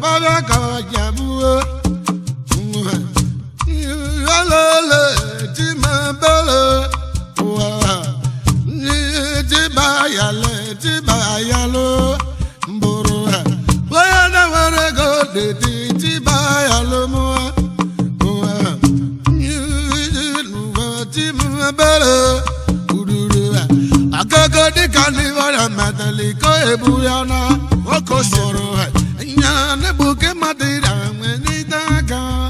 baba ka jabu lele ti ma bele wa ni ti ba ya le ti ba ya lo mburu wa na were go de ti ba ya lo mo wa ni ti ma bele uduru akoko de kanivara matali ko ebu ya na okosoro nya ne buke madira ni daga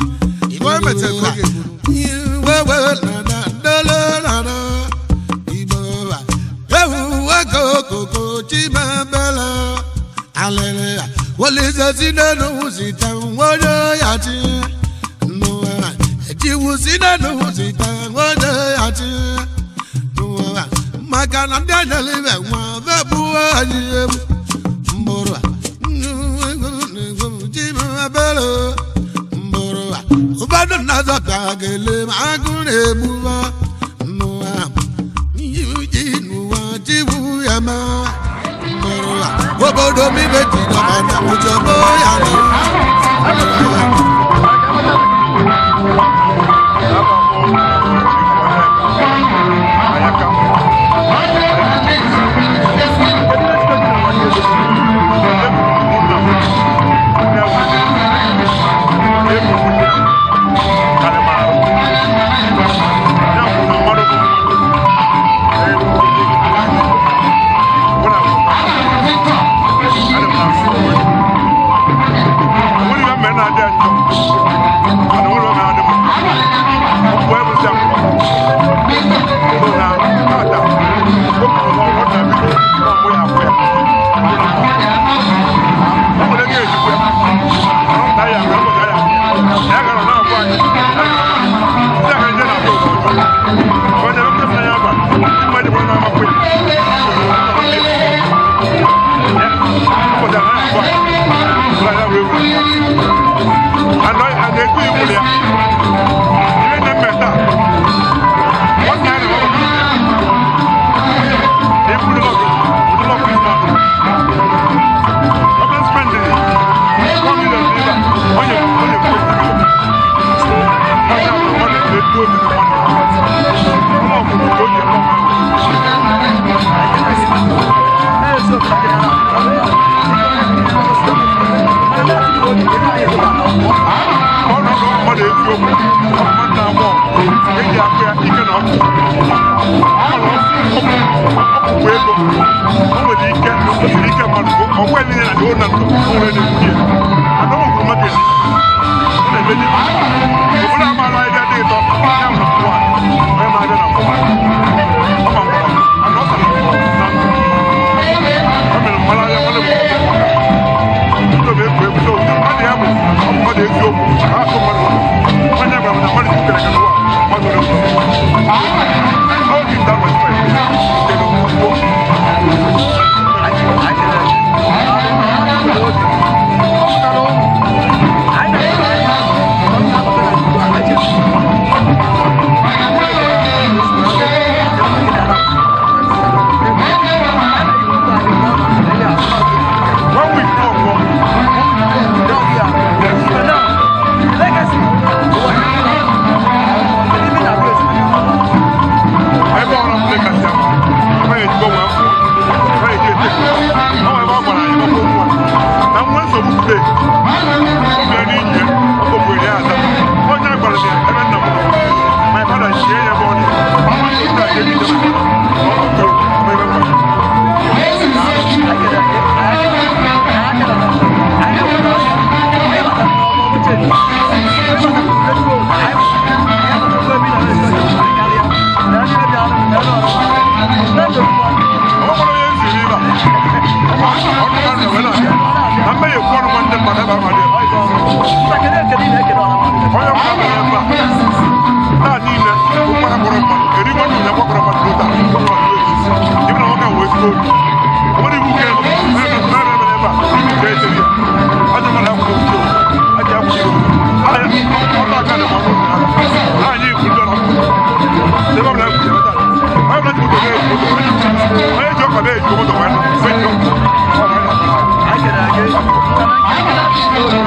I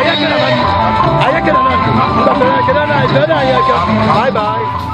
Anyị ekele na anyị ekele na mgbafere ekele na anyị fere anyị aka. Bye bye.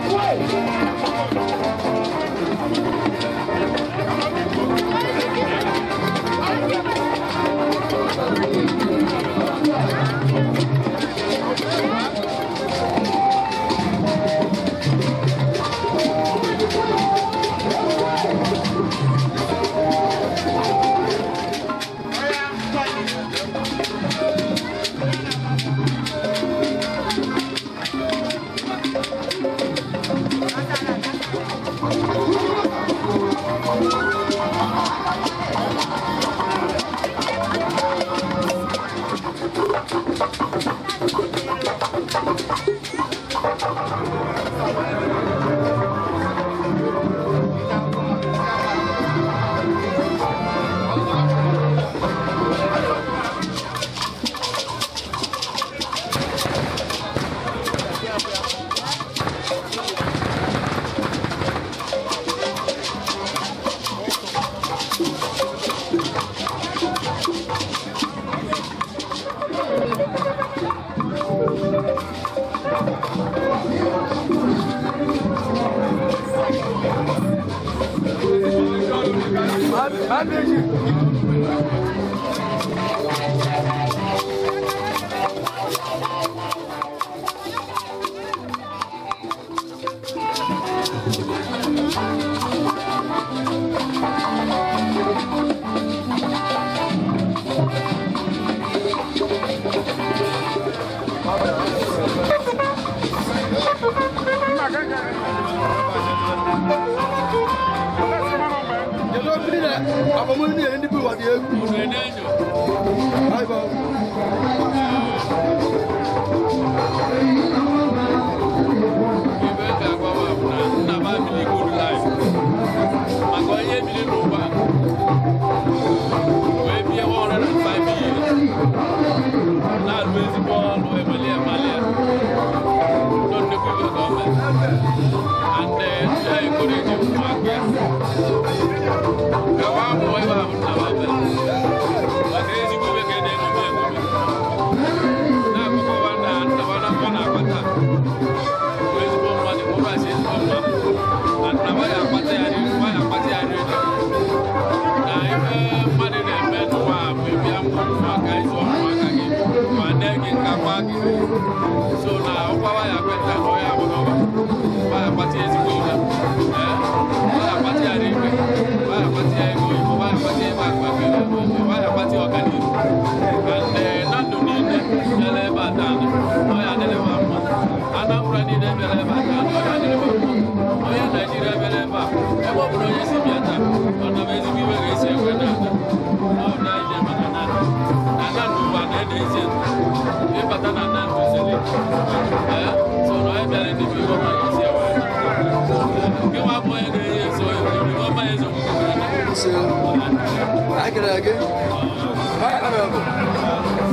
Wait!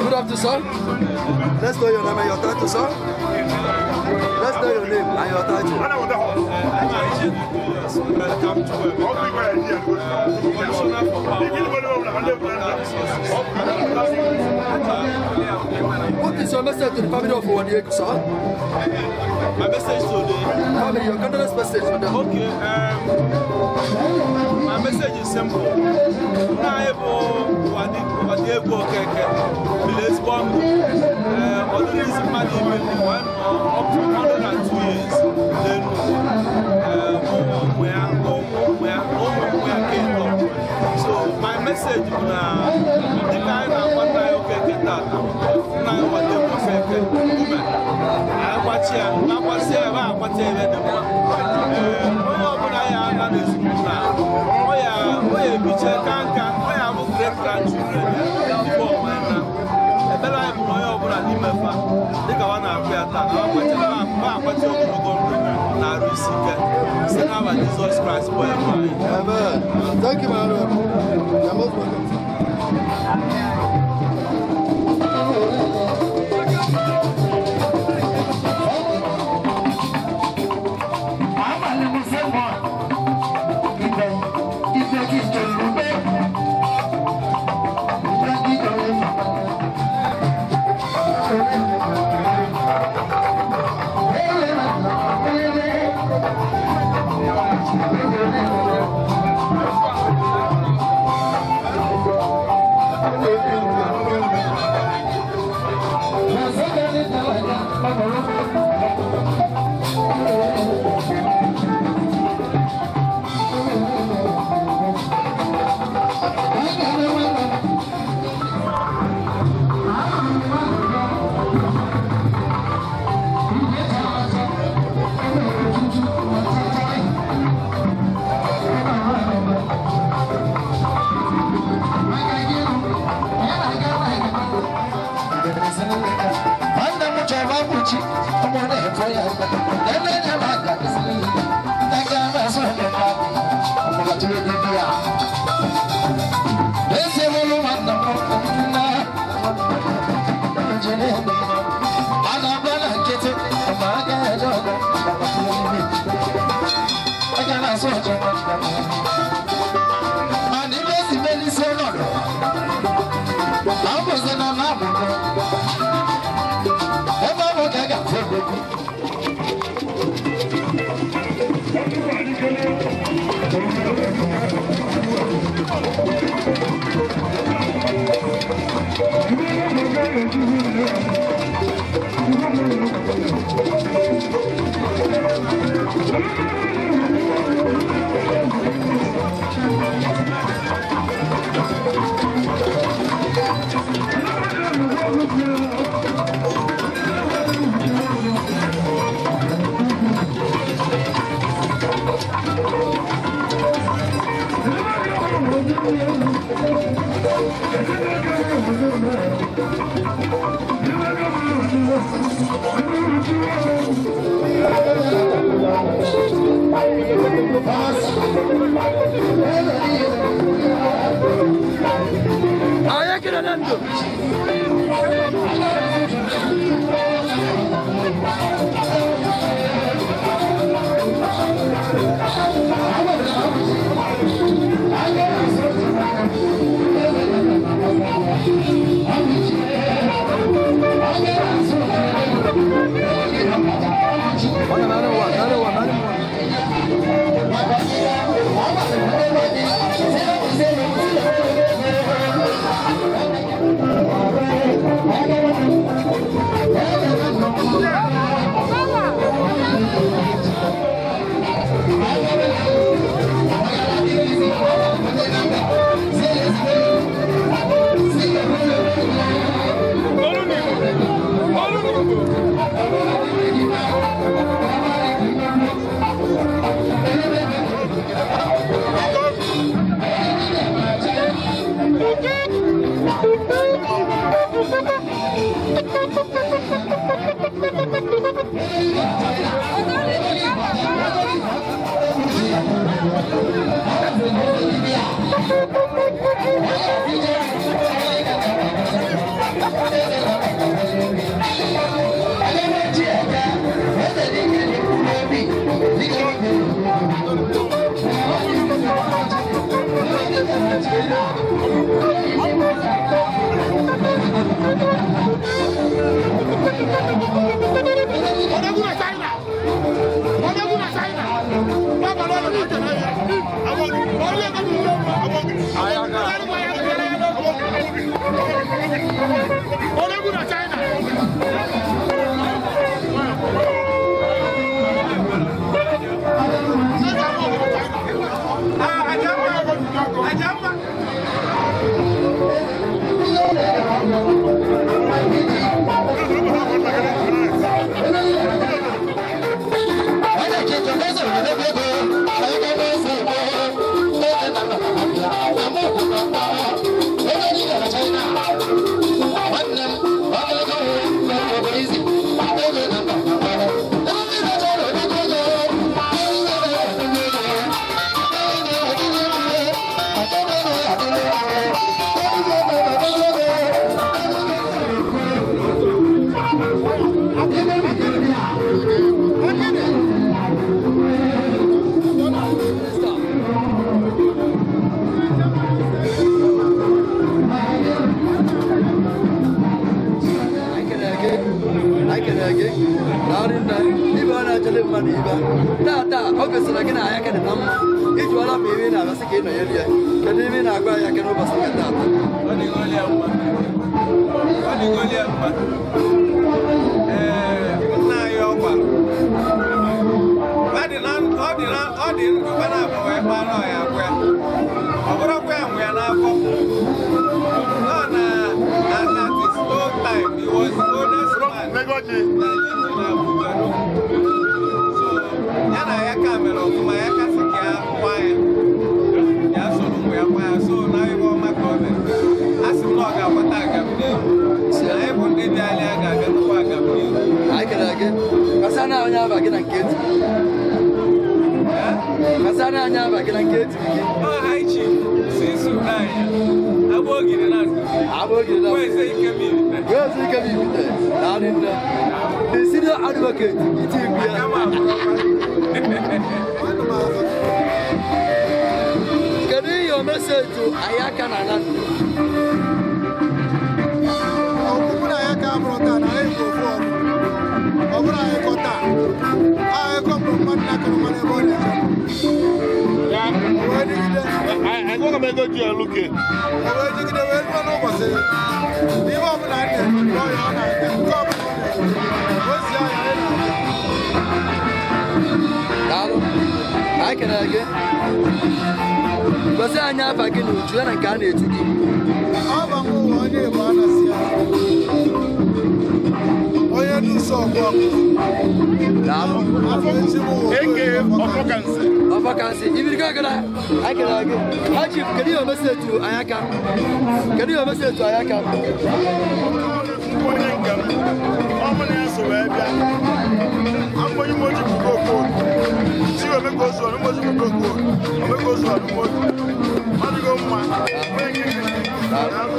Good afternoon, sir. Let's know your name and your title, sir. Let's know your name and your title. What is your message to the family of Uwadiegwu, sir? My message to the family, your condolence message to them. Okay, my message is simple. Uwadiegwu Okeke, village bomb, up to 102 years. Then, so my message is the kind of what I okay that now what they woman. I watch here, I watch here, I watch here. Jesus Christ. Amen. Thank you, my Lord. You're most welcome. Thank you. Ọ ya ọ na-aga nke ọbụla ọ na-eme ozi ahịa anyị na-aga. Daalụ. Anyị kelere gị. Gosi anyị afa gị na uju ya na nke a na-etu gị. Aba m ụwa onye Igbo anasị ya onye nduzi ọgụ ọgụ. Daalụ. Afọ ezi m ụwa. Eke Ọfọkansị. Ọfọkansị ibirigo gara. Anyị kelere gị. Ha chief, kedu ihe omesi etu anyị aka? Kedu ihe omesi etu anyị aka? Onye nke m, ọ mụ na ya so wee bịa. Amụnye m oji bụgo okoolu. Si omeka ozu ọnụ moji bụgo okoolu. Omeka ozu ọnụ moji. Ọ dịgo mma. Onye nke nke. Daalụ.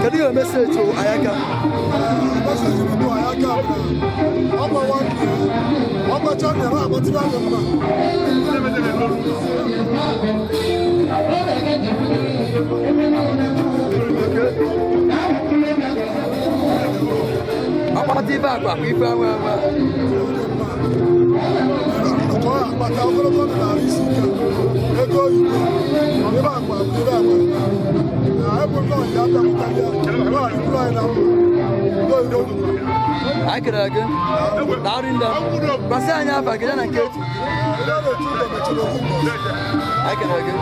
Kedu ihe omesi etu anyị aka? Message m bụ anyị aka bụ na ọ gbawa nne ya ọ gbacha nne ya agbatịrị anyị mma. Akpata ife akwa akwa ife anwa anwa. Ka ọ akpata ogologo ndụ na arụ isi ike, ego oyibo, ebe akwa ebe akwa na ebe ndị ọja abịapụtara ya nwaanyị bụrụ anyị na mma oyibo. Anyị kelere gị. Daalụ nne. Gosi anyị afa gị ya na nke etu. Ndị a na-etu ụlọ mechara okwu mbọsị. Anyị kelere gị.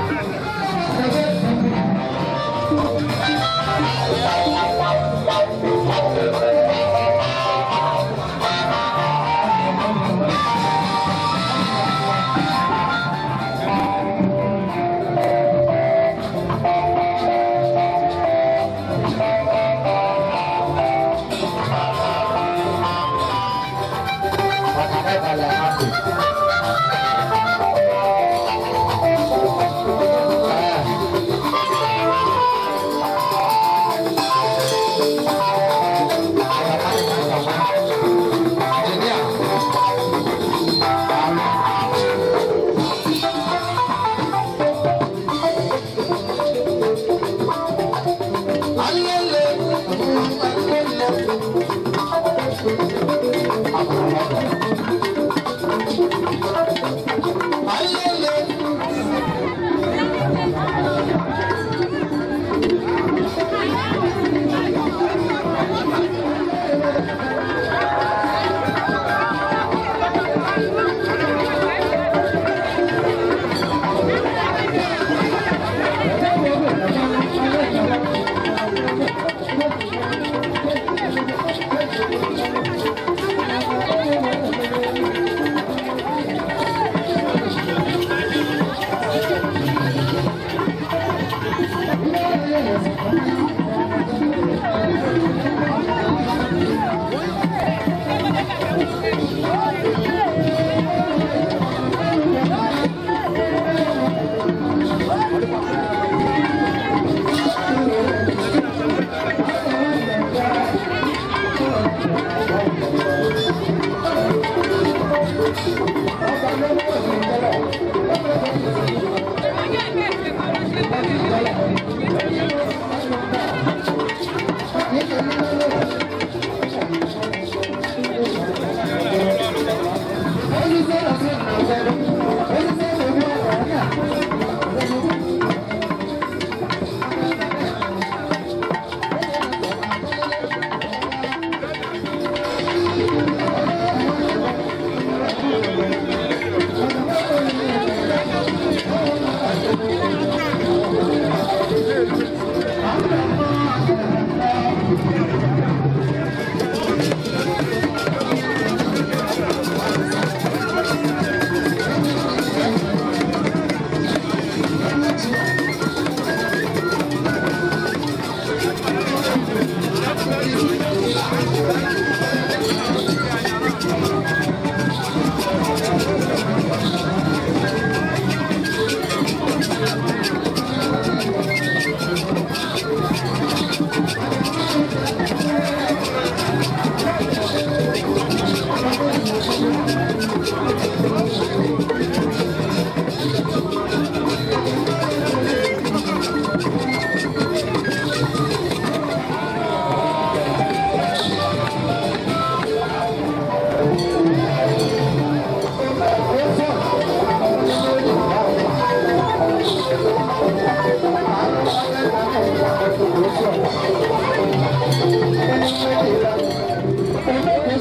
Thank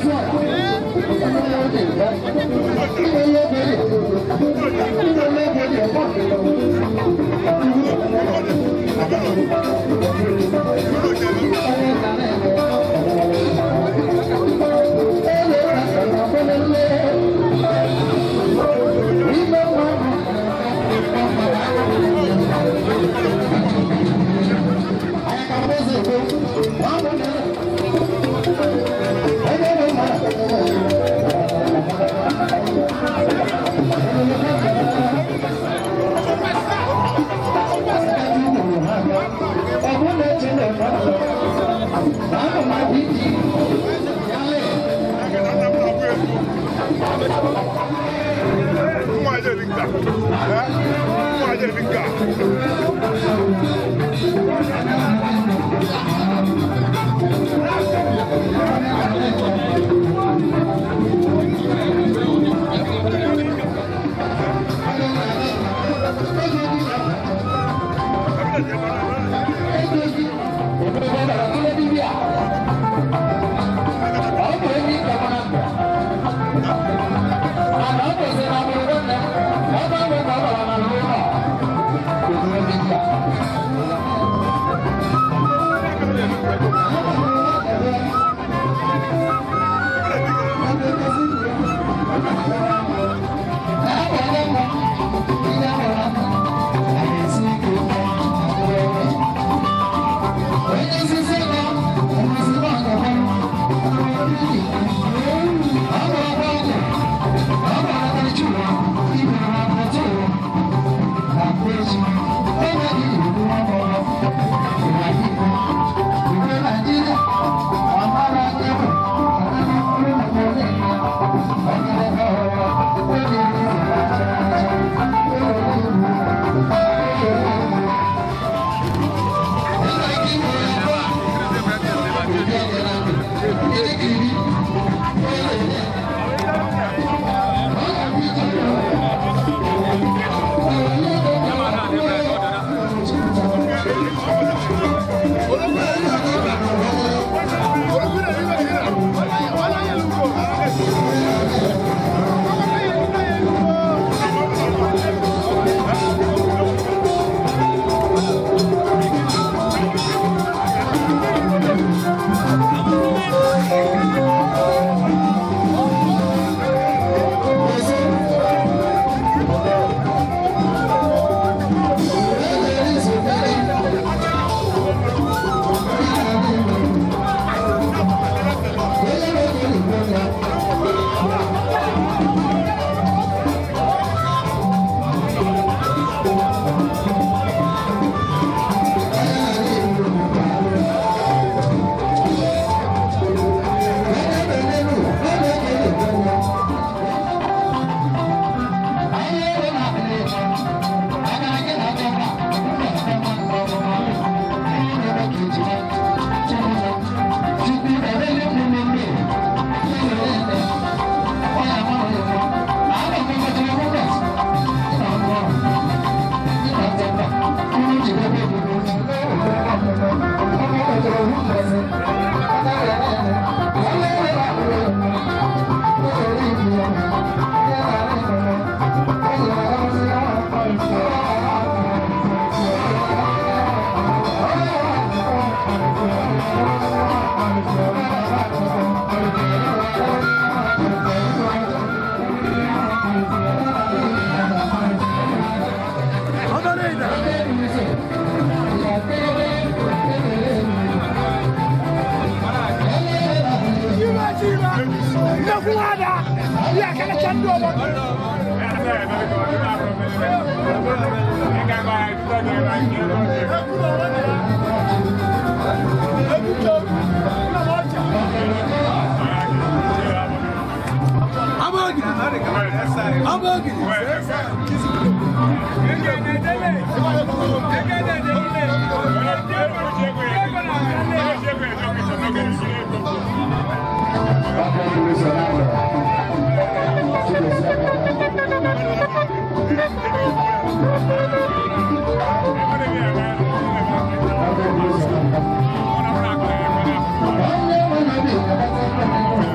you.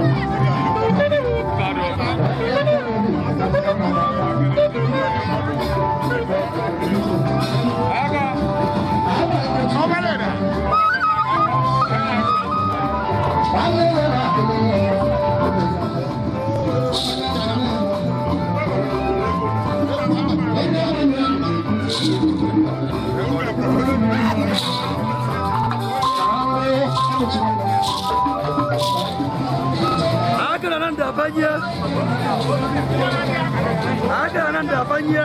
na ndụ abanye. Aga na ndụ abanye.